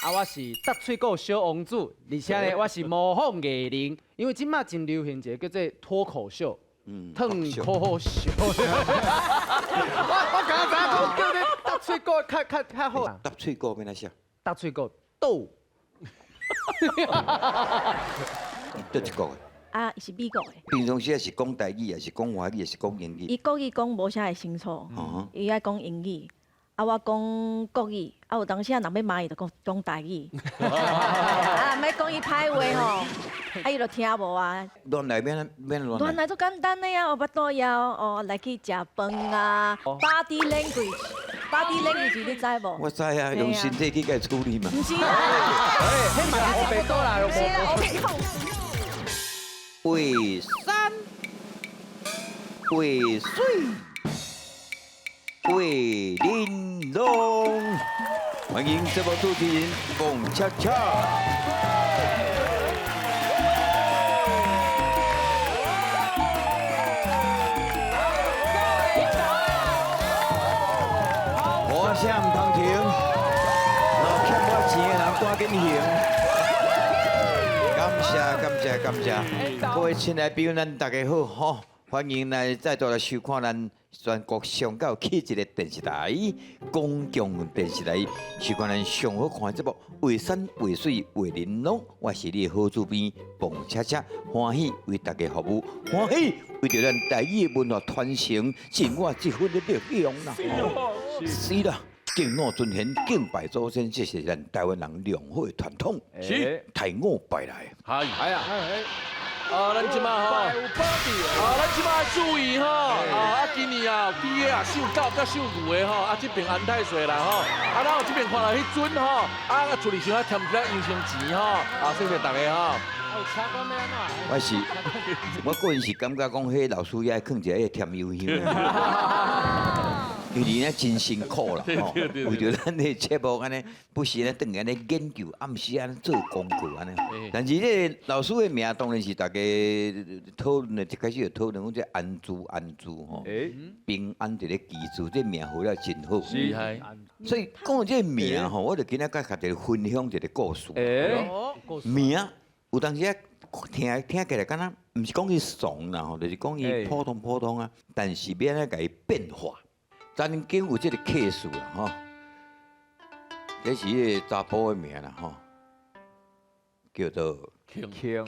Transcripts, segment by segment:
啊，我是搭喙鼓小王子，而且呢，我是模仿藝人，因為這馬真流行一個叫做脫口秀，脫口秀。我剛剛知影講叫你搭喙鼓較較較好。搭喙鼓欲按怎寫？搭喙鼓鬥。佗一國的？啊，伊是美國的。平常時是講台語，還是講華語，還是講英語？伊國語講無啥會清楚，伊愛講英語。啊，我講國語，啊有當時啊，人欲罵伊就講講台語，啊，欲講伊歹話吼，啊伊就聽無啊。亂來欲按怎欲按怎亂亂來足簡單的啊，有腹肚枵哦，來去食飯啊，body language，body language 你知無？我知啊，用身體去共伊處理嘛。毋是啦，彼嘛是烏白倒啦，毋是啦，烏白講。為山，為水，為玲瓏。歡迎節目主持人彭恰恰。我聲毋通停，若欠我錢的人趕緊還。感謝感謝感謝，各位親愛朋友，咱大家好吼，歡迎來再度來收看咱全國上較有氣質的電視台——公共電視台，收看咱上好看的節目《畫山畫水畫玲瓏》，我是你的好主編彭恰恰，歡喜為大家服務，歡喜為著咱台語的文化傳承盡我這份的力量啦。是啦。敬老尊賢，敬拜祖先，這是咱台灣人良好的傳統。是，太五拜來。係係啊，啊，咱這馬吼，啊，咱這馬注意吼，啊，今年啊，豬仔啊，屬狗佮屬牛的吼，啊，這邊安太歲啦吼，啊，咱有這邊看來彼陣吼，啊，厝裡先啊添一下油香錢吼，啊，謝謝大家吼。我是，我個人是感覺講，彼老師也愛囥一个添油香。因為呢真辛苦啦，吼，為著咱的節目按呢，不時咧轉來按呢研究，暗時按呢做功課按呢。但是這个老師的名當然是大家討論的，一開始就討論講這安珠安珠吼，平安佇咧祈祝，這名號了真好。是。所以講到這个名吼，我就今仔共大家分享一个故事。名有當時啊聽聽起來敢若毋是講伊俗啦吼，就是講伊普通普通啊，但是欲按怎共伊變化。曾經有這个 case 啦吼，這是彼个查埔的名啦吼，叫做慶慶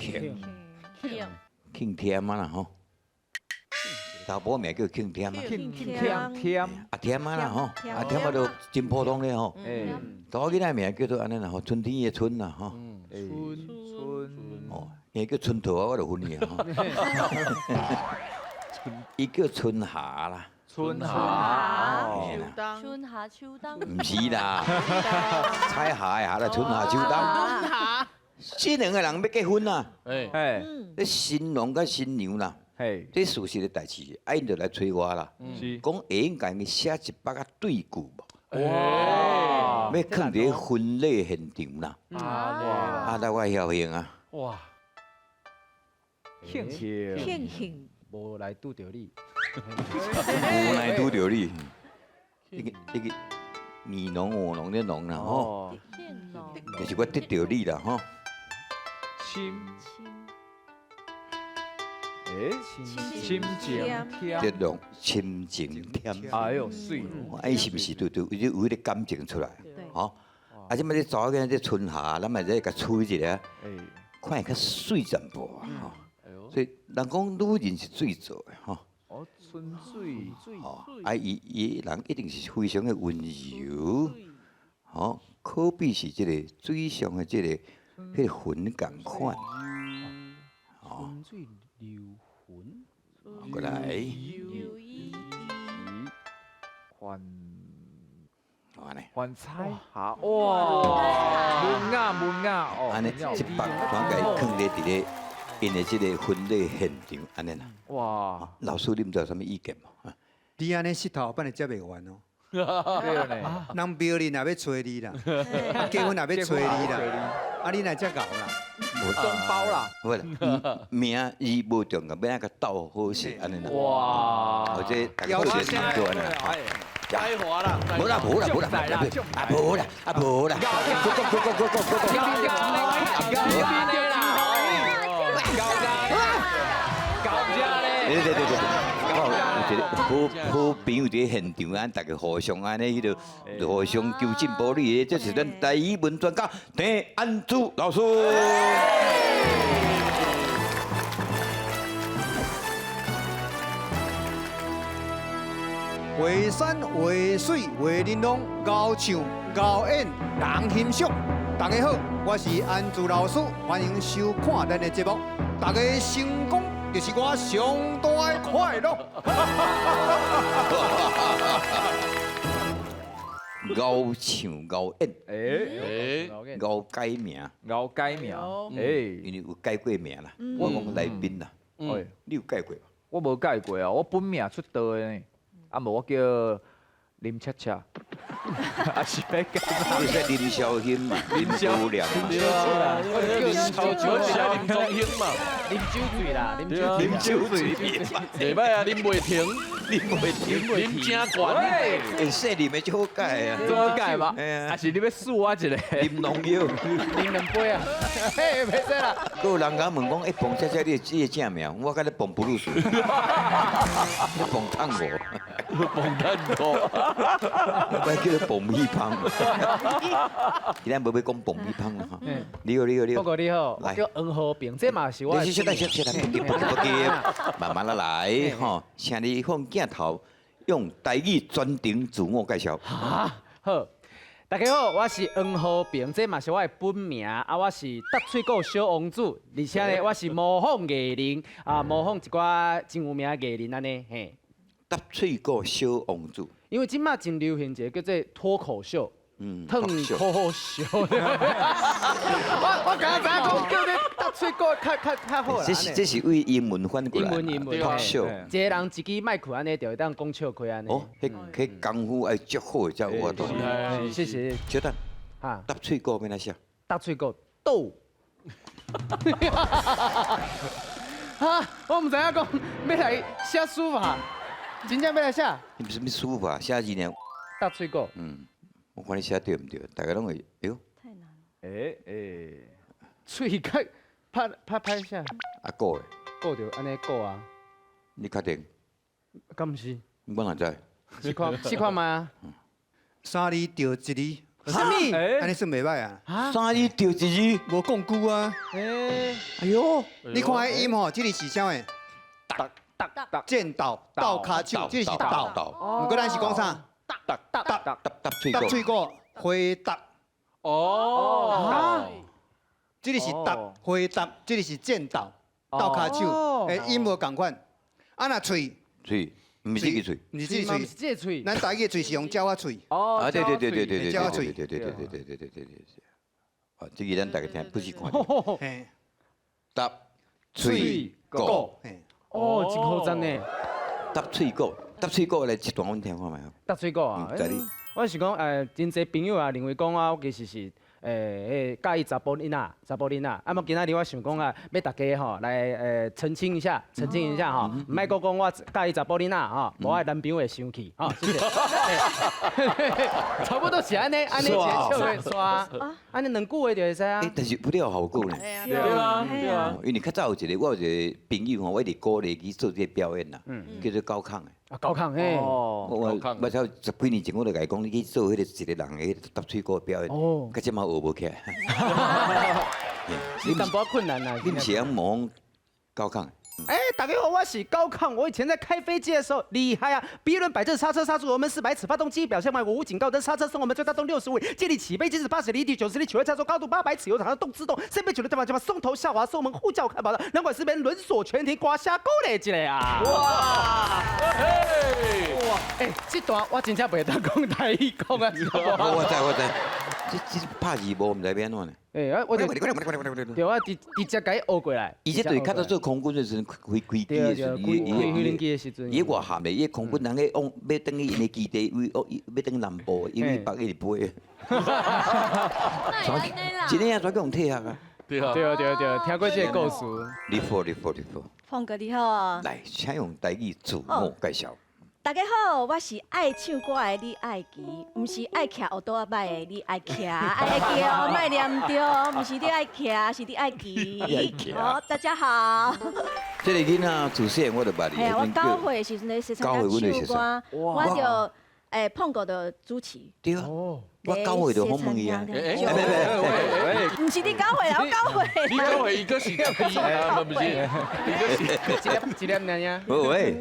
慶慶添啊啦吼，查埔名叫慶添啊，慶添添啊添啊啦吼，啊添啊就真普通咧吼。查某囡仔名叫做按呢啦吼，春天的春啦吼。春春哦，伊叫春桃啊，我就分伊啊吼。伊叫春霞啦。春夏，春夏秋冬，毋是啦，彩霞的霞啦，春夏秋冬。這兩個人欲結婚啦，哎，這新郎佮新娘啦，這事實的代誌，啊𪜶就來揣我啦，講會用共伊寫一百個對句無？哇！欲囥佇婚禮現場啦，哇！啊，那我曉用啊！哇！慶幸，慶幸，無來拄著你。無奈拄著你，你個你個你儂我儂的儂啦吼，就是我得著你啦吼。親，欸，親情添，這種親情添。哎喲，媠。啊，伊是毋是對有有彼个感情出來？吼，啊，這擺這查某囡仔這春霞，咱嘛這共處理一下，看會較媠一淡薄啊吼。所以人講女人是水做的吼。哦，春水水。哦，啊，伊伊人一定是非常的溫柔，吼，可比是這個水上的這个彼个雲仝款。哦，春水流雲。過來。還還彩霞哇，文雅文雅哦。按呢，這百全共伊囥咧佇咧。𪜶的這个婚禮現場按呢啦。哇！老師，你毋知有啥物意見無？你按呢穡頭半日接袂完哦。對呢。人標你若欲揣你啦，結婚若欲揣你啦，啊你若遮𠢕啦，中包啦。好啦，名字無重要，欲按怎共鬥好勢按呢啦。哇！或者大家好勢做按呢啦。才華啦，無啦無啦無啦，啊無啦啊無啦，講講講講講講講。對對對對，我有一個好好朋友佇現場，咱大家互相按呢彼個互相求進步的，這是咱台語文專家鄭安珠老師。画山画水画玲瑯，𠢕唱𠢕演人欣賞。大家好，我是安珠老師，歡迎收看咱的節目。大家成功就是我上大的快樂。𠢕唱𠢕演，欸，𠢕改名，𠢕改名，因為有改過名啦。我講來賓啦，你有改過無？我無改過啊，我本名出道的呢，啊無我叫林恰恰，啊是欲改？你說林紹興嘛，林姑娘嘛，我是愛林中興嘛，啉酒醉啦，啉酒啉酒醉，袂歹啊，啉袂停，啉袂停，啉真懸，會姓林的就好改啊，好改嘛？啊還是你欲輸我一个？啉農藥，啉兩杯啊，嘿，袂使啦。閣有人共問講，欸，彭恰恰，你的正名？我佮你彭布魯斯，你彭探五，彭探五，我叫做彭米芳。今仔無欲講彭米芳啦，你好，你好，你好。報告你好，我叫黃和平，這嘛是我。你小等，小等，不急，不急，不急，慢慢仔來吼。請你放鏡頭，用台語全程自我介紹。好，大家好，我是黃和平，這嘛是我的本名，啊，我是搭喙鼓小王子，而且呢，我是模仿藝人，啊，模仿一寡真有名的藝人按呢，嘿。搭喙鼓小王子，因為這馬真流行一個叫做脫口秀，脫口秀。我剛才知影講叫你搭喙鼓較較較好啦。這是為英文翻過來。英文英文。脫口秀。一個人一支麥克按呢，就會當講笑話按呢。哦，彼彼功夫愛足好才有法度。謝謝。小等，哈，搭喙鼓欲按怎寫？搭喙鼓斗。哈，我毋知影講欲來寫書法。真正欲來寫？你毋是欲書法寫字呢？搭喙鼓。嗯，我看你寫對毋對？大家攏會，哎喲。太難。欸欸，喙較拍拍拍下。啊，鼓咧？鼓就按呢鼓啊。你確定？敢毋是？我哪知？試看試看覓啊。三字著一字。啥物？按呢算袂䆀啊？三字著一字，無講句啊。欸。哎喲，你看彼音吼，這个是啥物？搭搭搭剪刀倒跤手，這是倒。毋過咱是講啥？搭搭搭搭搭喙搭喙鼓，花搭。哦。這个是搭花搭，這个是剪刀倒跤手，欸，音無仝款。啊，若喙喙，毋是這个喙，毋是這個喙，這個喙。咱台語的喙是用鳥仔喙。哦，啊，對對對對對對鳥仔喙，對對對對對對對對對。啊，這个咱大家聽，不是看。搭喙鼓。哦，真好讚呢！搭喙鼓，搭喙鼓來一段，阮聽看覓。搭喙鼓啊！我是講，真濟朋友啊，認為講啊，我其實是佮意查埔囡仔，查埔囡仔。啊，無今仔日我想講啊，欲大家吼來澄清一下，澄清一下吼，毋愛閣講我佮意查埔囡仔吼，無我男朋友會生氣吼。謝謝。差不多是按呢，按呢一个笑話煞，按呢兩句話就會使啊。但是不了效果呢。對啊，對啊。因為較早有一個，我有一個朋友吼，我一直鼓勵伊做這個表演啦，叫做高亢的。啊，高亢嘿！我才十幾年前我就共伊講，你去做彼個一個人的彼個搭喙鼓表演，到這馬學無起來。是淡薄困難啊。你毋是會模仿高亢？哎，大家好，我是高亢。我以前在開飛機的時候厲害啊！鼻輪擺正，剎車剎住，油門400尺，發動機表現外無警告燈，剎車鬆，我們最大動65，建立起飛機是80厘米，90厘起飛差速高度800尺，有場動自動，三倍九的對方就把松頭下滑，鬆門呼叫開跑道，兩管四邊輪鎖全停，刮蝦勾勒一下啊！哇！哇！哎，這段我真正袂當講台語講啊！我知我知，這拍字幕毋知欲按怎呢？欸，我就對，我直直接共伊學過來。伊這就是較早做空軍的時陣，開飛機的時陣，開飛機的時陣，伊偌含的，伊空軍人咧往欲轉去𪜶的基地，位哦，欲轉南部，因為北一直飛。真的啊，全共退學啊！對啊，對對對，聽過這個故事。你好，你好，你好。鳳哥你好。來，請用台語自我介紹。大家好，我是愛唱歌的李愛琪，毋是愛騎烏多仔擺的李愛騎，愛叫莫念著，毋是你愛騎，是你愛騎。好，大家好。這個囡仔自細我就捌伊。嘿啊，我9歲的時陣咧，西餐廳唱歌，我就碰過就主持。對啊，我9歲就訪問伊啊。毋是你9歲啦，我九歲。你九歲，伊閣是十二啊，毋是？伊閣是一粒一粒爾爾。無喂。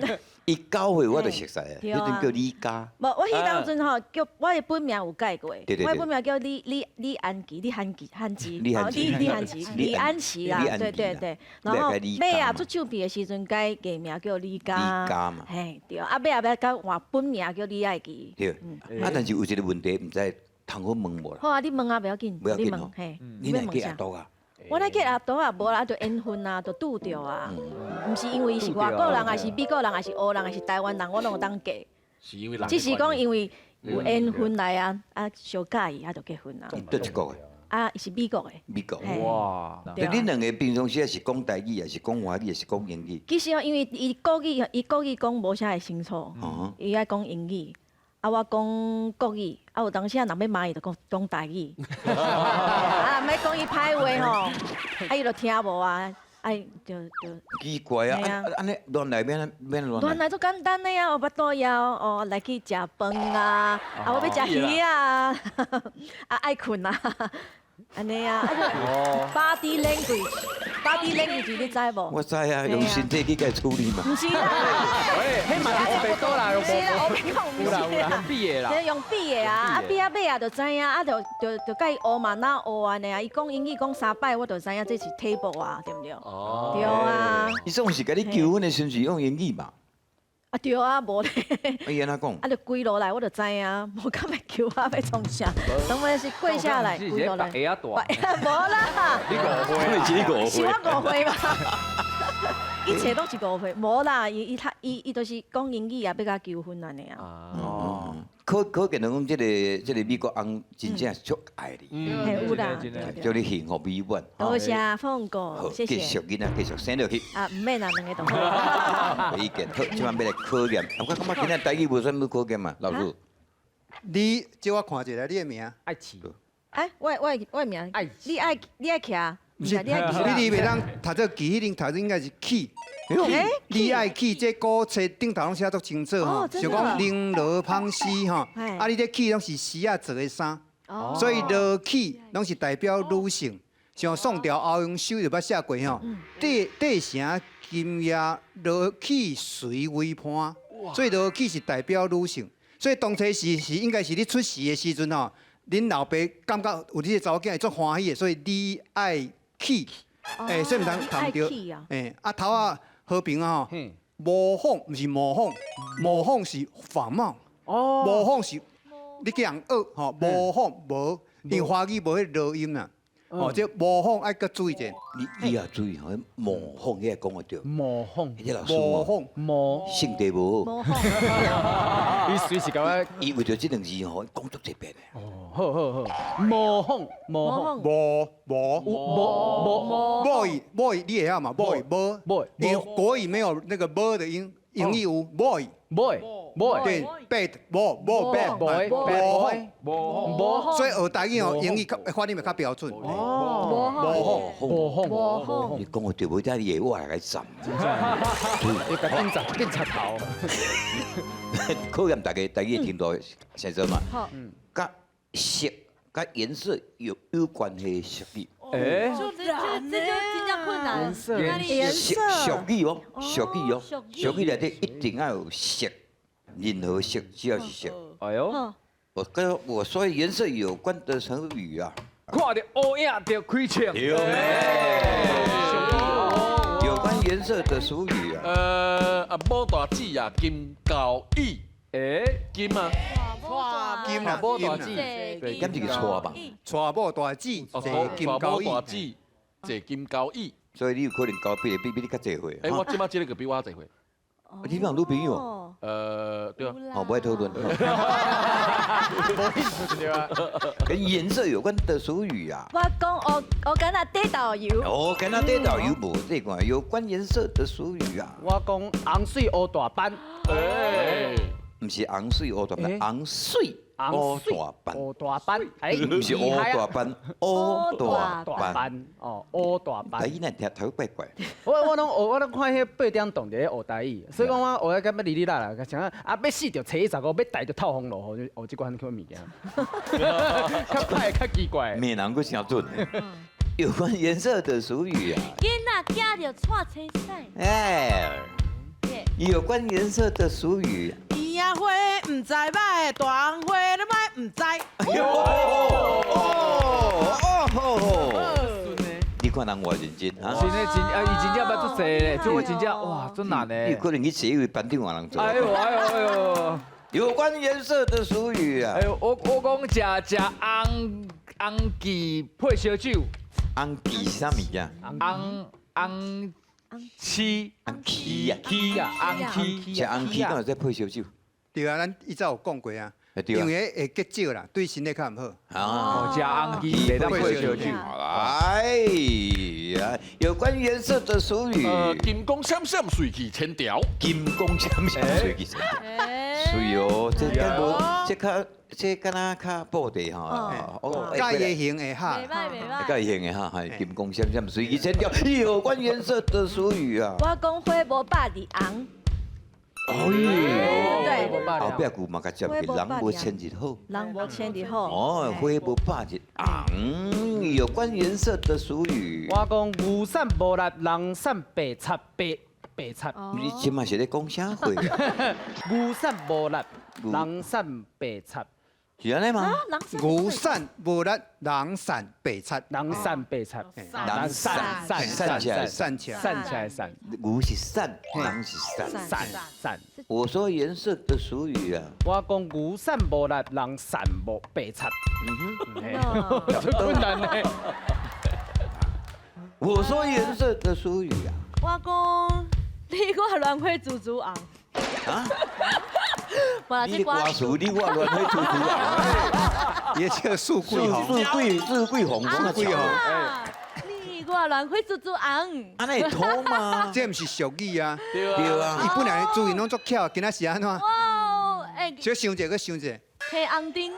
伊九歲我就熟似啊，彼陣叫李嘉。無，我彼當陣吼叫我的本名有改過，我的本名叫李安琪，李漢琪，漢琪，李漢琪，李安琪啦，對對對。然後尾啊出唱片的時陣改藝名叫李嘉。李嘉嘛。嘿，對，啊尾啊欲改換本名叫李愛琪。對，啊但是有一個問題，毋知通好問無啦？好啊，你問啊，袂要緊。袂要緊吼。嘿，你若嫁阿杜啊？我若嫁阿杜啊，無啦，就緣分啊，就拄著啊，毋是因為是外國人，還是美國人，還是烏人，還是台灣人，我攏會當嫁。是因為人。只是講因為有緣分來啊，啊相佮意啊，就結婚啊。伊佗一國的？啊，伊是美國的。美國。哇！對，恁兩个平常時是講台語，還是講華語，還是講英語？其實哦，因為伊國語，伊國語講無啥會清楚，伊愛講英語。啊，我講國語，啊有當時啊，人欲罵伊就講講台語，啊，若欲講伊歹話吼，啊伊就聽無啊，啊就就奇怪啊，按呢戀愛欲按怎欲按怎戀愛足簡單的啊，有腹肚枵哦，來去食飯啊，啊我欲食魚啊，啊愛睏啊，按呢啊，body language，body language 你知無？我知啊，用身體去共處理嘛。毋是啦，喂，彼嘛是烏白多啦，毋是啦，烏白講毋是啦，用比的啦，用比的啊，啊比啊尾啊就知影，啊就就就共伊學嘛，哪學按呢啊？伊講英語講三擺，我就知影這是 table 啊，對毋對？哦，對啊。伊總是共你求婚的時陣是用英語嘛？啊對啊，無咧。伊按怎講？啊，就跪落來，我就知影，無敢欲求我欲創啥，當然是跪下來，跪落來。白無啦。你誤會，是你誤會。是我誤會嘛？一切攏是誤會，無啦，伊伊他伊伊就是講英語啊，欲共求婚按呢啊。哦。可可見講，這個美國翁真正是足愛你，嘿有啦，祝你幸福美滿。多謝鳳哥，謝謝。繼續囡仔繼續生落去。啊，毋免啦，兩个都好。無意見，好，這擺欲來考驗。我感覺今仔台語無啥物考驗嘛，老師。你借我看一下你的名。愛琪。哎，我的名。愛。你愛你愛騎？毋是，你你袂當讀做奇，彼間讀應該是起。李愛起這古冊頂頭攏寫足清楚吼，就講绫羅紡絲吼，啊你這起攏是絲仔做的衫，所以羅起攏是代表女性。像宋朝歐陽修就捌寫過吼，帝帝城今夜羅起隨帷盤，所以羅起是代表女性。所以當初時是應該是你出世的時陣吼，恁老爸感覺有你這查某囝會足歡喜的，所以李愛起，欸，所以毋通讀毋著，欸，啊頭仔和平啊吼，模仿毋是模仿，模仿是仿冒，模仿是你叫人學吼，模仿無，因為華語無彼濁音啦，哦，這模仿愛閣注意者。你也注意吼，模仿彼個講會著。模仿，彼老師模仿，模性地無好。模仿。伊隨時共我，伊為著這兩字吼，講足濟遍的。哦，好好好，模仿，模仿，模模模模 boy boy，你會曉嘛？boy boy，因為國語沒有那個 b 的音，英語有 boy boy boy，對，bad boy boy bad boy 模仿模仿，所以學台語哦，英語較發音會較標準。哦，模仿模仿模仿，你講的對，無得你會我來共站。你共警察警察頭。考驗大家台語程度，先生嘛。好。佮色、佮顏色有關係的俗語。欸，這這這就真正困難。顏色，顏色。俗語哦，俗語哦，俗語內底一定要有色，任何色只要是色。哎喲，我跟我說顏色有關的成語啊。看著烏影就開槍。對。有關顏色的俗語啊。啊，某大姊啊，金交椅。欸，金啊。金啦，某大姊，對，敢是娶吧？娶某大姊，坐金交椅。大姊，坐金交椅。所以你有可能交比你較濟歲。欸，我這擺這个就比我濟歲。你有女朋友？對啊。好，不愛討論。無興趣對啊。跟顏色有關的俗語啊。我講烏烏矸仔底豆油。烏矸仔底豆油無這款有關顏色的俗語啊。我講紅水烏大斑。哎，毋是红水乌大斑，红水乌大斑，乌大斑，哎，毋是乌大斑，乌大斑。斑哦，乌大斑。台语咱听头怪怪。我拢看彼八点档伫咧学台语，所以讲我学得感觉哩哩啦啦，像啊欲死就初一十五，欲大就透风落雨，就学这款物件，较歹较奇怪。闽南阁诚准。有关颜色的俗语啊。囡仔惊著蔡青屎。哎，有关颜色的俗语。圆仔花毋知歹，大红花你歹毋知。哦哦哦！你看人偌认真哈？真的真啊，伊真正捌做济咧，这我真正哇，足难的。你可能去坐一位班长人做。哎呦哎呦哎呦！有关颜色的俗语啊。哎呦，我讲食食红红旗配烧酒。红旗是啥物件？红红旗。红旗啊。旗啊，红旗。食红旗敢有在配烧酒？对啊，咱以前有讲过啊，因为会结石啦，对身体较毋好。啊，食红旗袂当配烧酒。哎呀，有关颜色的俗语。金光闪闪，水气千条。金光闪闪，水气千条。水哦，这敢无？这较这敢若较布地吼。哦，佮伊形会哈。袂歹袂歹。佮伊形的哈，系金光闪闪，水气千条。有关颜色的俗语啊。我讲花无百日红。哦，对，后壁句嘛，共接去，人无千日好，人无千日好。哦，花无百日红，有关颜色的俗语。我讲牛瘦无力，人瘦白贼白白贼。你这马是咧讲啥话啊？牛瘦无力，人瘦白贼。是按呢吗？牛瘦无力，人瘦白贼。人瘦白贼，人瘦散起来，散起来，散起来散。牛是散，人是散，散散。我说颜色的俗语啊。我讲牛瘦无力，人瘦无白贼。嗯哼，足困难呢。我说颜色的俗语啊。我讲你我乱花滋滋红。啊？你歌词，你我乱花滋滋红。也叫四季红，四季四季红，四季红。你我乱花滋滋红。按呢会通吗？这毋是俗语啊。对啊。伊本来主意拢足巧，今仔是按怎？哇，哎。小想者，阁想者。青红灯。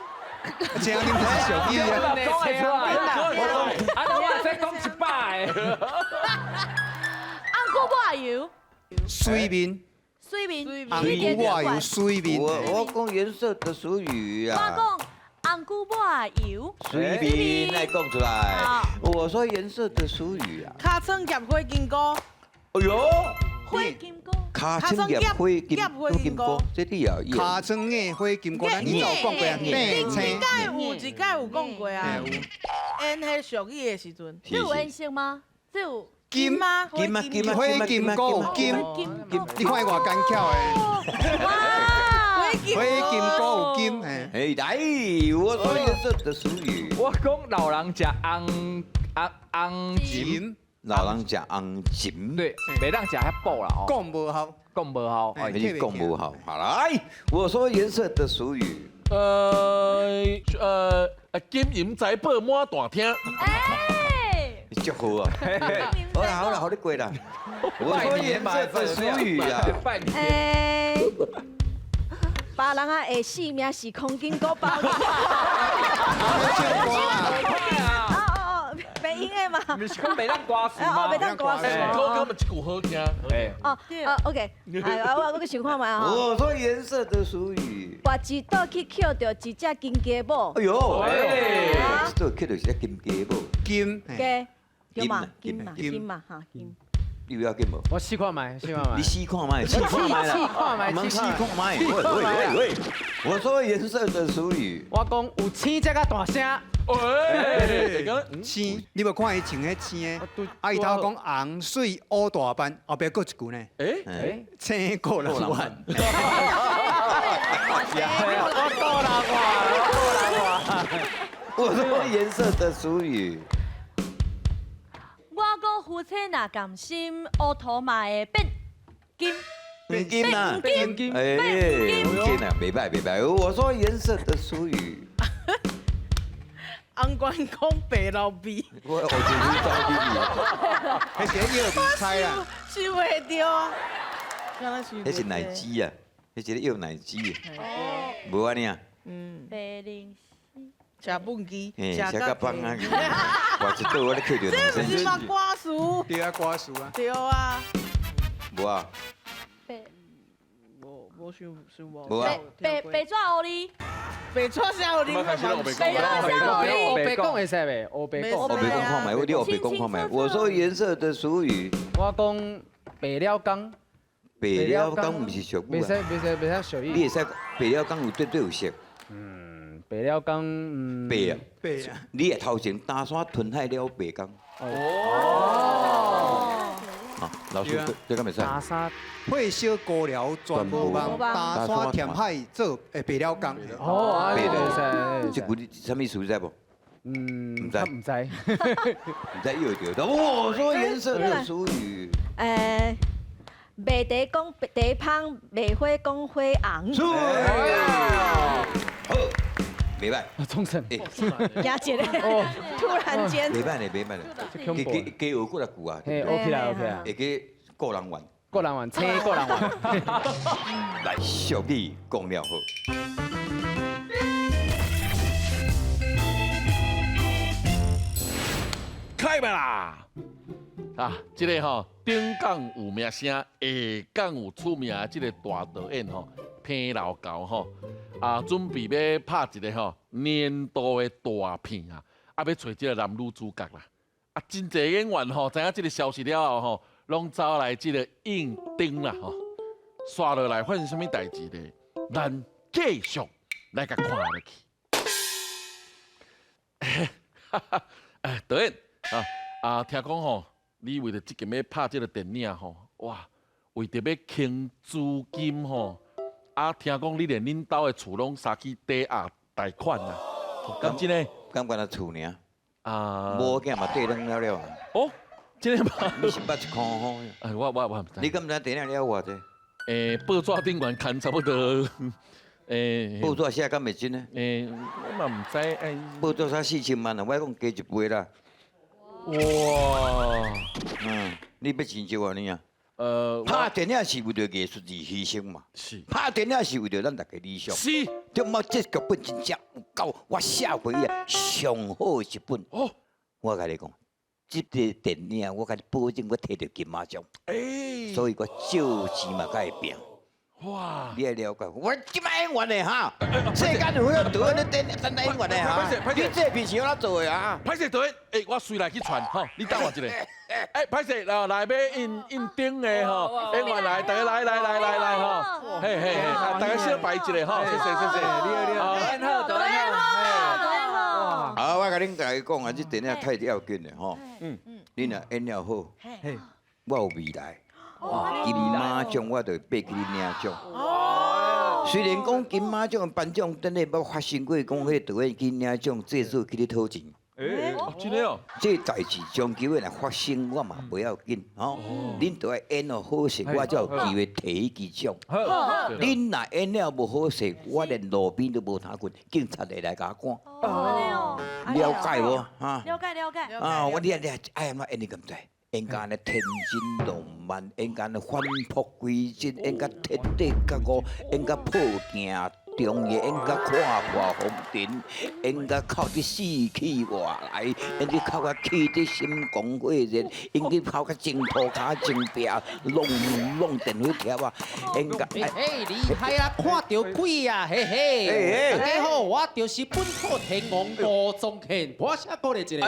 青红灯不是俗语啊。讲会出来。啊，我再讲一百个。红菇抹油。水面。水面，红菇抹油，水面。我讲颜色的俗语啊。我讲红菇抹油。水面来讲出来。我说颜色的俗语啊。尻川夹火金菇。哎呦。火金菇。尻川夹火金菇，这你也。尻川夹火金菇，咱以前有讲过啊。顶顶届有一届有讲过啊。演彼俗语的时阵。这有颜色吗？这有。金吗？金啊金啊！火金菇有金，你看伊偌奸巧的。哇！火金菇有金，哎，来，我说颜色的俗语。我讲老人食红红红蟳，老人食红蟳，对，袂当食遐补啦哦。讲无效，讲无效，你讲无效。好来，我说颜色的俗语。金银财宝满大厅。足好啊！好啦好啦，予你过啦。我说颜色的俗语啊。哎，别人啊会死命是空间古包。哦哦，袂用的嘛。毋是讲袂当歌词吗？哦，袂当歌词。我讲这句好听。哎。哦哦，OK，哎，我阁想看觅吼。我说颜色的俗语。跋一倒去捡著一只金鸡母。哎呦，哎，这捡著一只金鸡母。金鸡。对嘛，金嘛，金嘛，哈金。你要金无？我试看觅，试看觅。你试看觅，试看觅啦。试看觅，试看觅。喂喂喂喂，我说颜色的俗语。我讲有青才较大声。喂，青，你无看伊穿彼青的？啊，伊头讲红水乌大斑，后壁阁一句呢？哎，青过人玩。我过人话，我过人话。我说颜色的俗语。我讲夫妻若甘心，乌涂嘛会变金。变金啊！变金，哎，变金啊！袂歹袂歹。我说颜色的俗语。红关公白老味。我学一句走进去。彼是药味菜啦。想袂著啊！彼是奶鸡啊。彼一个药奶机，無按呢啊？白灵食畚箕，嘿，食甲放啊！哇，一倒我咧扣著两这不是仙。嘛歌词？对啊，歌词啊。对啊。無啊。白。無無想想無。無啊。白白紙烏哩。白紙啥烏哩？白紙啥烏哩？白講會使袂？烏白講。烏白講看覓，我你烏白講看覓。我說顏色的俗語。我講白了工。白了工毋是俗語啊。袂使袂使袂使俗語。你會使白了工有對對有色。嗯，白了工，嗯。白啊。白啊。你的頭前擔山吞海了白工。哦。啊，老師，這敢袂使？擔山火燒高寮全無望，擔山填海做白了工。哦，白了，這句你啥物意思知無？嗯，毋知，毋知，毋知又對。我說顏色的俗語。賣茶講茶芳，賣花講花紅。好，袂歹。忠誠。驚一個，突然間。袂歹咧，袂歹咧。加加加學過來句啊。嘿，OK 啦，OK 啦。會記個人玩。個人玩，請個人玩。來，俗語講了好。開麥啦！啊，這個吼，頂港有名聲，下港有出名的這個大導演吼，彭老高吼，啊，準備欲拍一個吼年度的大片啊，啊，欲揣這個男女主角啦。啊，真濟演員吼，知影這個消息了後吼，攏走來這個應徵啦吼。煞落來發生啥物代誌咧？咱繼續來共看落去。哈哈，哎，導演啊啊，聽講吼，你為著這間欲拍這個電影吼，哇，為著欲傾資金吼，啊，聽講你連恁兜的厝攏殺去抵押貸款啊，敢真的？敢干焦厝爾？啊，無囝嘛缀軟了了。哦，真的嗎？你是捌一箍吼？哎，我毋知。你敢知電影了偌濟？報紙頂懸牽差不多，報紙寫敢會真呢？我嘛毋知，報紙寫4000萬啊，我講加一倍啦。哇！嗯，你欲真少按呢啊？拍電影是為著藝術而犧牲嘛？是。拍電影是為著咱大家理想。是。對嘛？這劇本真正有夠，我寫過以來上好的一本。哦。我共你講，這個電影我共你保證，我提著金馬獎。所以我借錢嘛較會拼。哇！你愛了解，我這擺演員的哈，世間有許多導演咧等等演員的哈。你這片是按怎做的啊？歹勢導演，我隨來去傳吼，你等我一下。歹勢，來來欲應應徵的吼，演員來，大家來來來來來吼，嘿嘿嘿，大家小排一下吼，謝謝謝謝。你好，導演好，導演好，導演好。啊，我共恁大家講啊，這電影太要緊了吼。你若演了好，我有未來。金馬獎我就會爬去領獎。雖然講金馬獎的頒獎典禮捌發生過，講彼個導演去領獎，製作去咧討錢。真的哦。這代誌將機會若發生，我嘛袂要緊吼。恁著愛演予好勢，我才有機會提彼支獎。恁若演了無好勢，我連路邊都無通睏，警察會來共我趕。了解無？哈。了解了解。啊，我你你愛按怎演你敢知？演甲按呢天真浪漫，演甲按呢返璞歸真，演甲徹底覺悟，演甲破鏡重圓，演甲看破紅塵，演甲哭得死去活來，演得哭甲氣得心狂火熱，演得哭甲前塗跤前壁，攏攏電火貼啊，演甲嘿，厲害啊！看著鬼啊，嘿嘿！大家好，我就是本土天王吳宗憲，我寫過來一個。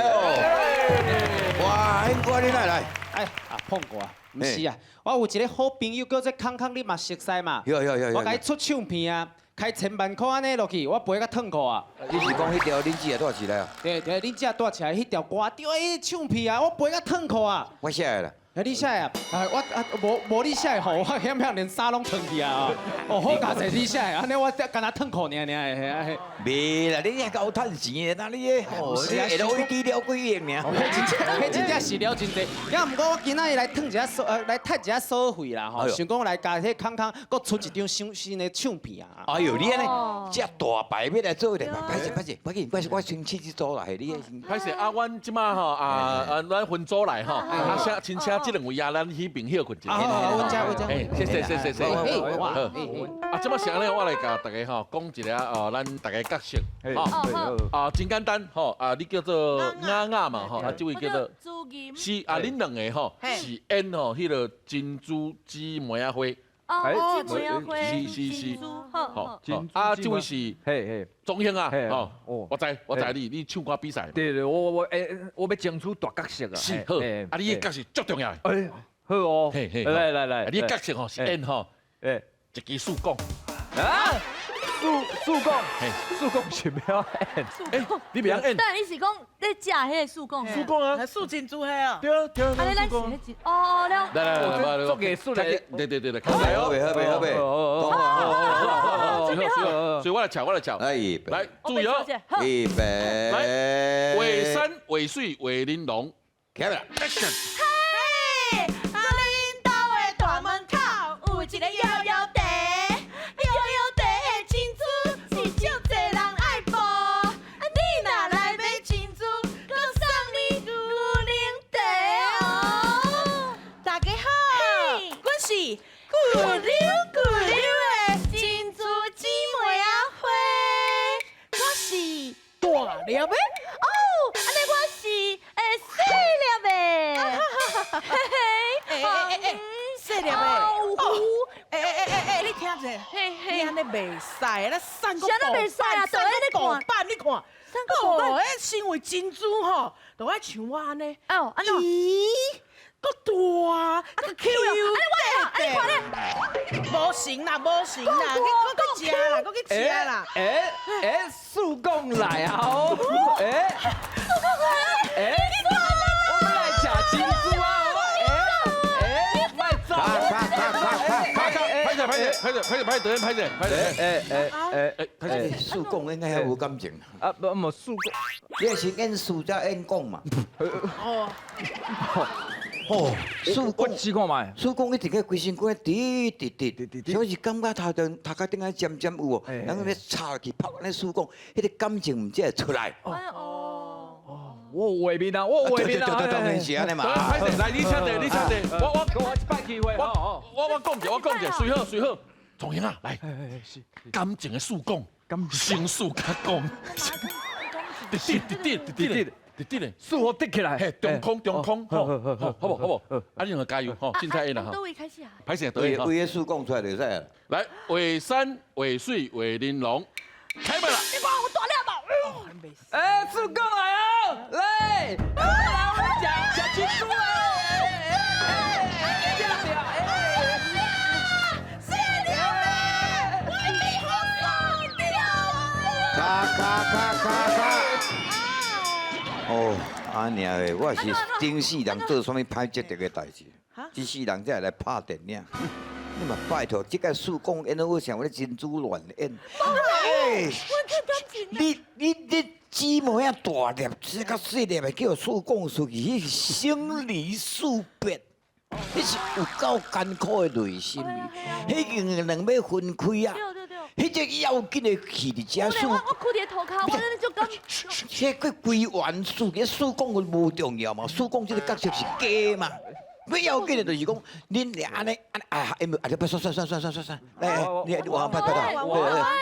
哇，憲哥你哪來？哎，啊碰過啊，毋是啊，我有一個好朋友叫做康康，你嘛熟似嘛？有有有有。我共伊出唱片啊，開千萬箍按呢落去，我賠甲褪褲啊。你是講彼條恁姊也帶起來啊？對對，恁姊帶起來彼條歌，對，彼唱片啊，我賠甲褪褲啊。我寫的啦。你寫的啊？我啊，無無你寫的吼，我險險連衫攏褪去啊！哦，好佳哉你寫的，按呢我敢若褪褲爾爾的。袂啦，你遐夠趁錢的，那你咧？是啊，會落飛機了幾億爾。彼真正是了真濟。也毋過我今仔日來褪一下所，來趁一下所費啦吼，想講來共彼康康閣出一張新新的唱片啊。哎呦，你按呢，這大牌欲來做咧，歹勢歹勢，無緊，我我先試這組啦，嘿，你先。歹勢啊，阮這馬吼啊啊，咱分組來吼，啊，請請。這兩位啊，咱彼邊歇睏一下。好，我遮我遮。哎，謝謝謝謝謝。好，啊，這擺是按呢，我來共大家吼講一下哦，咱大家角色，吼啊，真簡單吼啊，你叫做雅雅嘛吼，啊，這位叫做朱銀。是啊，恁兩个吼是演吼彼个珍珠姊妹仔花。哦，姊妹仔花。是是是。好，啊，這位是嘿嘿，鍾興啊，哦，我知我知你，你唱歌比賽。對對，我我欲爭取大角色啊。是好，啊，你的角色足重要。哎，好哦，嘿嘿，來來來，你的角色吼是演吼，一支豎管。啊，豎豎管，豎管是欲按怎演？欸，你袂曉演？但你是講咧食彼个豎管？豎管啊，豎珍珠彼哦。對啊對啊。啊，你咱是彼只哦哦了。來來來來，做藝術的。對對對對，好袂好袂好袂。好好好好，所以我來搶我來搶。來，注意哦。預備。來，畫山畫水畫玲瓏，起來。 Action。嘿，啊，恁兜的大門口有一個搖搖地，搖搖地的珍珠是足濟人愛報。啊，你若來買珍珠，閣送你牛奶茶哦。大家好，阮是咕溜咕溜的珍珠姊妹仔花，我是大粒的。哦，按呢我是會細粒的。嘿嘿，欸欸欸，細粒的。哦，欸欸欸欸，你聽者，你按呢袂使，咱散個啥咱袂使啊？散個古板，你看，散個古板。哦，彼身為珍珠吼，就愛像我按呢。哦，按怎？咦，閣大，啊閣 Q，按呢我啊，你看咧，無成啦，無成啦，閣去食啦，閣去食啦。欸欸，豎管來啊！哦，欸，豎管來啊！欸，我們來食珍珠啊！欸欸，莫走！卡卡卡卡卡卡，歹勢歹勢歹勢歹勢歹勢，歹勢歹勢。欸欸欸欸，歹勢。豎管應該較無感情。啊，無無豎管，你是演豎才演講嘛？哦。哦，豎管試看覓，豎管一直去規身軀滴滴滴滴，像是感覺頭頂頭殼頂仔尖尖有無？人咧插落去拍咧豎管，彼个感情毋才會出來。哦，我有畫面啊，我有畫面啊，對對對，當然是按呢嘛。歹勢，來你請坐，你請坐，我我一擺機會，我講者，我講者，隨好隨好，重興啊，來，感情的豎管，先豎較講，直直直直直直。直直的，豎予直起來，嘿，中空中空，好，好，好無好無，啊，你兩個加油，吼，凊彩演啦，吼。佗位開始啊？歹勢，對，為個豎管出來就會使啦。來，畫山畫水畫玲瓏，開麥啦！你看我大粒無？欸，豎管來啊，來，來，我們食食珍珠啊！欸，細粒的，我被予送著。卡卡卡卡卡。哦，按呢的，我是頂世人做啥物歹積德的代誌，這世人才會來拍電影。你嘛拜託，這個豎管演好像咧珍珠亂演。欸，你姊妹仔大粒，這較細粒的叫豎管出去，彼是生離死別，彼是有夠艱苦的內心。彼已經兩尾分開啊。彼隻要緊的戲佇遮豎，我哭佇塗跤，我真的就感。這個規原豎，這豎管無重要嘛？豎管這个角色是假嘛？欲要緊的就是講，恁按呢按呢啊，因為啊，你算算算算算算算，來，你我拍拍拍，啊，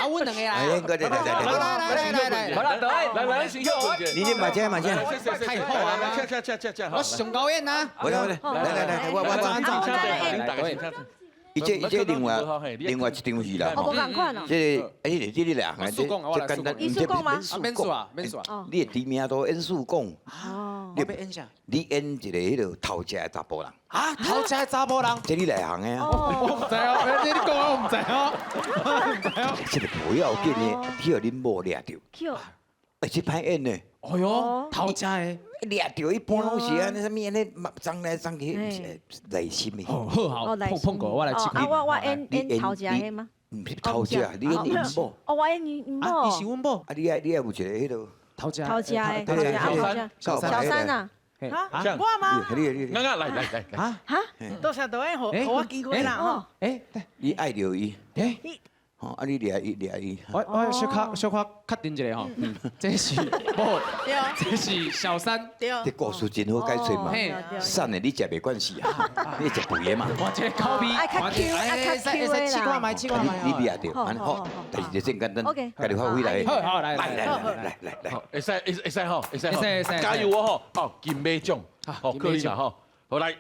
阮兩個來，來來來來來來來，好啦，來來，先休困你你嘛這嘛這，太好啊！吃吃吃吃吃，我上高演啊！我來來來來來，我。伊這伊這另外一場戲啦，哦，無仝款哦。這個哎，這個兩個，這簡單，伊豎管嗎？免豎啊，免豎啊。你的甜名都演豎管。哦。你欲演啥？你演一个彼个偷食的查埔人。啊，偷食的查埔人。這你內行的啊。我毋知哦，你講我毋知哦，我毋知哦。這個無要緊的，去予恁某掠著。去。欸，這歹演呢。哎喲，偷食的。掠著一般攏是按呢啥物按呢，爭來爭去，毋是內心的。好好，碰碰過我來試。啊，我演偷食的嗎？毋是偷食，你演𪜶某。哦，我演𪜶某。伊是阮某。啊，你愛有一個彼个偷食。偷食的，偷食啊，小三啊。啊，我嗎？你來來來來。啊哈？多謝導演，予我機會啦吼。欸，你愛著伊。欸。吼，啊你掠伊掠伊。我小可小可确定一下吼，這是無，這是小三。對。這故事真好解說嘛。散的你食袂慣勢啊，你食肥的嘛。哇，這個口味，愛較 Q，愛較 Q 的啦。試看覓，試看覓。你掠著，按呢好，但是就真簡單。 OK。家己發揮來。好，好來來來來來來。會使會會使吼，會使吼。加油哦吼，哦金馬獎，好，可以啦吼。好來，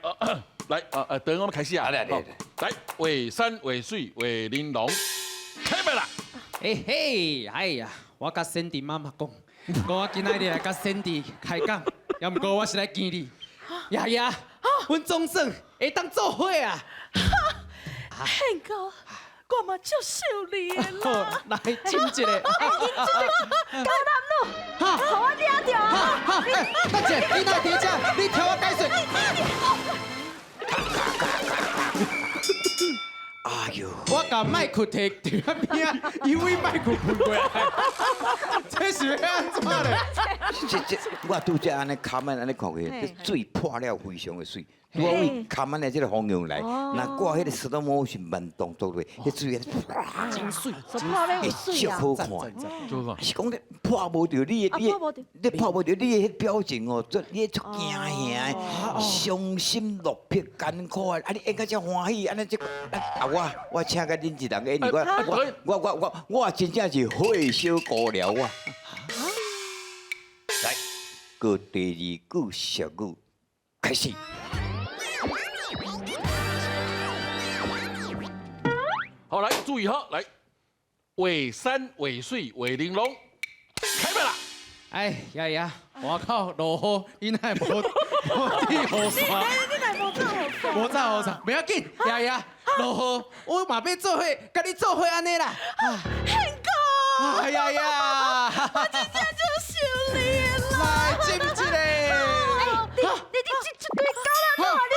來，等我們開始啊。來來來，來，畫山畫水畫玲瓏，開麥啦！嘿嘿，哎呀，我佮 Sandy 媽媽講，講我今仔日來佮 Sandy 開講，也毋過我是來見你。爺爺，阮總算會當做伙啊！憲哥，我嘛足想你的啦。來斟一下。哎，斟一下，高男女，予我掠著啊！等者，你哪佇遮？你聽我解說。哎呦！我共麥克提佇遐邊仔，伊為麥克噴過來，這是欲按怎咧？這我拄才按呢卡曼按呢看過，這水破了非常的水，拄仔為卡曼的這個方向來，若掛彼個 slow motion 慢動作落，彼水安真水，破了有水啊！足好看，是講你破無著你的，你破無著你的彼表情哦，足你足驚嚇的，傷心落魄艱苦啊！啊，你演甲遮歡喜，按呢這啊我我請甲恁一人演，我我我我我真正是火燒孤寮我。來，閣第二句俗語開始。好，來注意哈，來，畫山畫水畫玲瓏，開麥啦！哎，爺爺，外口落雨，你哪會無無滴雨傘？你哪會無罩雨傘？無罩雨傘，袂要緊，爺爺，落雨，我嘛欲做伙，佮你做伙按呢啦。憲哥，哎呀呀，我真正足想你的啦！來，斟一下。哎，你你這這對高啦，你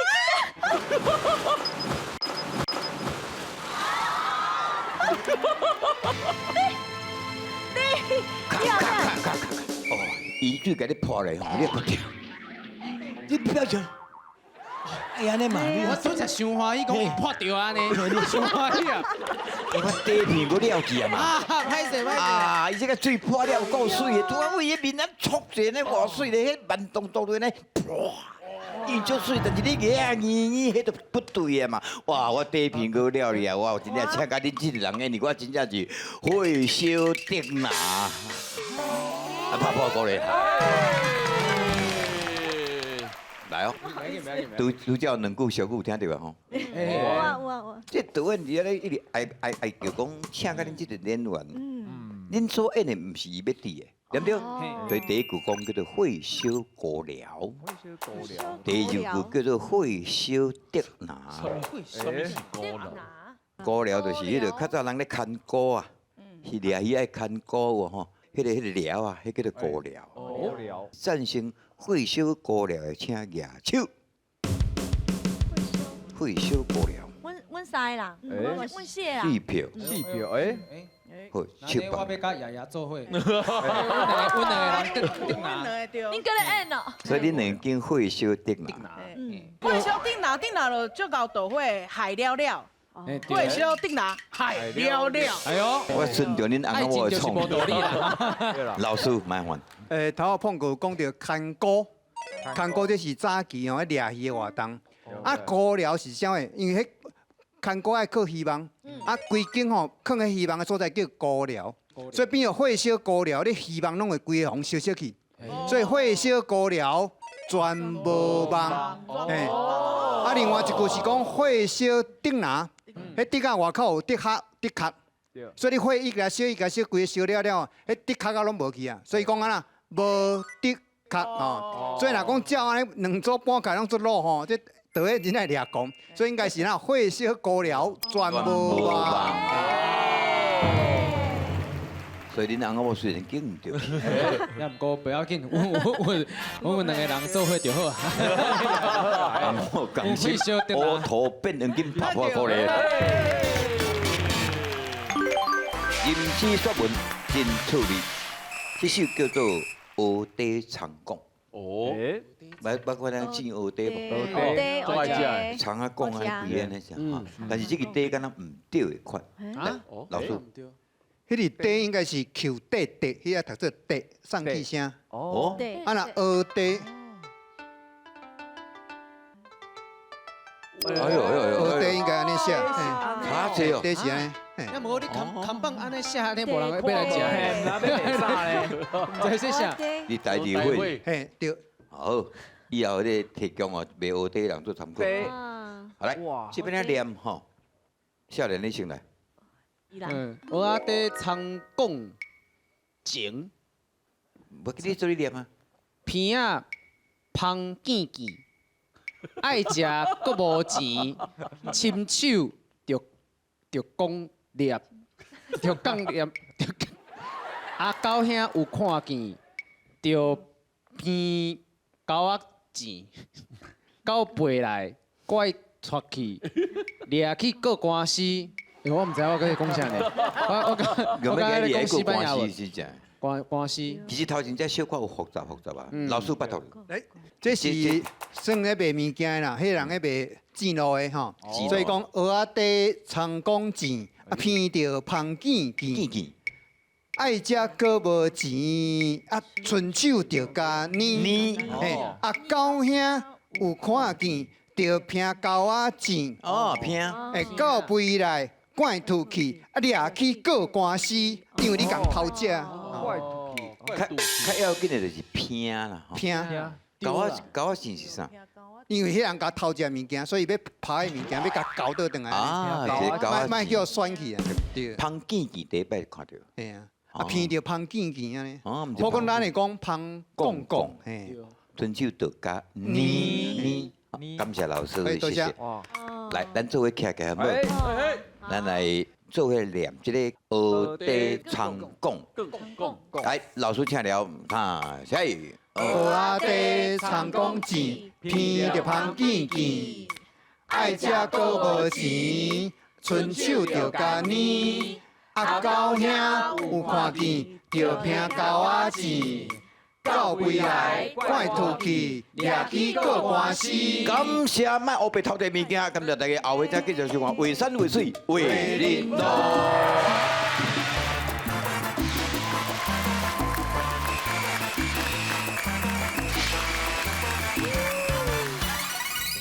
你你咔咔咔咔，哦，雨水共你泼來吼，你也不跳，你不要跳。哎呀，你嘛，我拄才傷歡喜，講伊破著按呢，傷歡喜啊！我底片閣了去啊嘛。啊，歹勢歹勢。啊，伊這個水破了夠水的，拄仔為彼面仔戳者呢，偌水咧，彼慢動作咧，噗！伊足水，但是你牙啊硬硬，彼就不對啊嘛。哇，我底片閣了去啊，我真正請甲恁這個人演，我真正是火燒竹籃。啊，拍破鼓咧。來哦，拄拄才有兩句俗語聽著啊吼。有啊有啊有啊。這導演佇遐咧一直愛愛愛叫講，請甲恁這個演員，恁所演的毋是伊欲佇的，對毋對？所以第一句講叫做火燒孤寮，第二句叫做火燒竹籃。啥物是孤寮？孤寮就是彼個較早人咧牽孤啊，是掠魚愛牽孤有吼，彼個彼個寮啊，彼叫做孤寮。孤寮。贊成火燒孤寮的，請舉手。火燒孤寮。阮三個啦，阮四個啦。四票。四票，哎。好，七我欲佮爺爺做伙。阮兩個人竹籃。恁閣咧演哦。所以恁兩間火燒竹籃。火燒竹籃，竹籃就足𠢕導火害了了。火燒竹籃，害了了。哎喲，我順著恁翁仔某的創意。老師，麻煩。頭仔碰過講著牽孤，牽孤這是早期吼，掠魚的活動。啊，孤寮是啥物？因為彼牽孤愛靠希望，啊，規間吼囥彼希望的所在叫孤寮，所以變做火燒孤寮，你希望攏會規个予燒燒去。所以火燒孤寮全無望。嘿，啊，另外一句是講火燒竹籃，彼竹仔外口有竹殼，竹殼，所以你火一共燒，一共燒，規个燒了了，彼竹殼仔攏無去啊。所以講按怎無竹殼吼，所以若講照按呢兩組搬起來攏足老吼，這導演真正掠狂，所以應該是哪火燒孤寮全無望。所以恁翁仔某雖然揀毋著，也毋過不要緊，阮兩個人做伙就好。我共心，烏頭變黃金，拍破鼓咧。吟詩作文真趣味，這首叫做《蚵仔蔥講》。哦。捌捌看咱煎蚵嗲无？蚵嗲，葱仔讲安尼规个呢啥？但是这个嗲敢若毋对的款。啊？老师，彼个嗲应该是 Q 嗲嗲，彼个读做嗲，送气声。哦。啊若蚵嗲。哎呦哎呦蚵嗲应该按呢写。差济哦。嗲是按呢。那无你扛扛棒按呢写，你无人欲来食。欲啥咧？毋知说啥。你台字会。嘿，对。好，以后咧提供哦，卖蚵嗲人做参考。好来，这边咧念吼，少年你先来。嗯，蚵仔底葱贡情。无你做你念啊。鼻仔芳见见，爱食阁无钱，亲手就就讲念，就讲念，阿狗兄有看见，就鼻狗仔钱，狗飞来，怪出去，掠去告官司。我毋知我阁讲啥呢？我我我刚才讲西班牙文。官官司。其实头前这小可有复杂复杂啊，老师拜托。来，这是算咧卖物件的啦，彼人咧卖煎卤的吼，所以讲蚵仔底葱贡钱，啊鼻著芳见见，爱食阁无钱，啊伸手就共捏，嘿，啊狗兄有看见，就拼狗仔钱。哦，拼。欸，狗飞来。怪吐气，啊，掠去告官司，因为你共偷食。较较要紧的就是拼啦，拼。狗仔狗仔钱是啥？因为彼人共偷食物件，所以欲拍彼物件，欲共搞倒转来。啊，这莫叫选去啊。对。芳见见第一摆看著。嘿啊，啊鼻著芳见见按呢。我讲咱会讲芳贡贡，嘿。伸手就共捏捏，感谢老师，谢谢。来，咱做伙徛起来好无？咱来做伙念这个蚵嗲葱贡。来，老师请了，哈，下一。蚵仔底葱贡钱，鼻著芳见见，爱食阁无钱，伸手就共捏。啊，狗兄有看见，就拼狗仔钱。狗飞来，怪吐气，掠去告官司。感谢莫乌白偷提物件，感谢大家后尾再继续收看《画山画水画恁路》。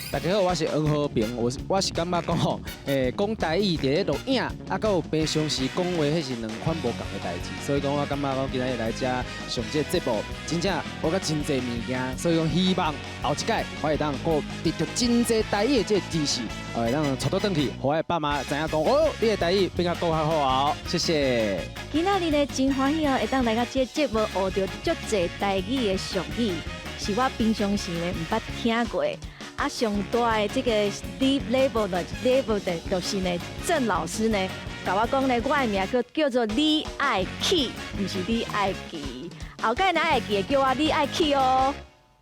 大家好，我是黄和平，我是感觉讲吼，讲台语伫咧录影，啊，阁有平常时讲话，彼是两款无仝的代志，所以讲我感觉讲今仔日来遮上这个节目，真正学到真济物件，所以讲希望后一届我会当阁得著真济台语的这个知识，会当带倒转去，予我的爸妈知影讲，哦，你的台语变较阁较好哦，谢谢。今仔日呢，真欢喜哦，会当来到这个节目，学著足济台语的俗语，是我平常时呢毋捌听过。啊，上大的这个 level 的 level 的，就是呢，郑老师呢，共我讲呢，我的名叫叫做李爱启，毋是李爱琪。后盖若会记得叫我李爱启哦。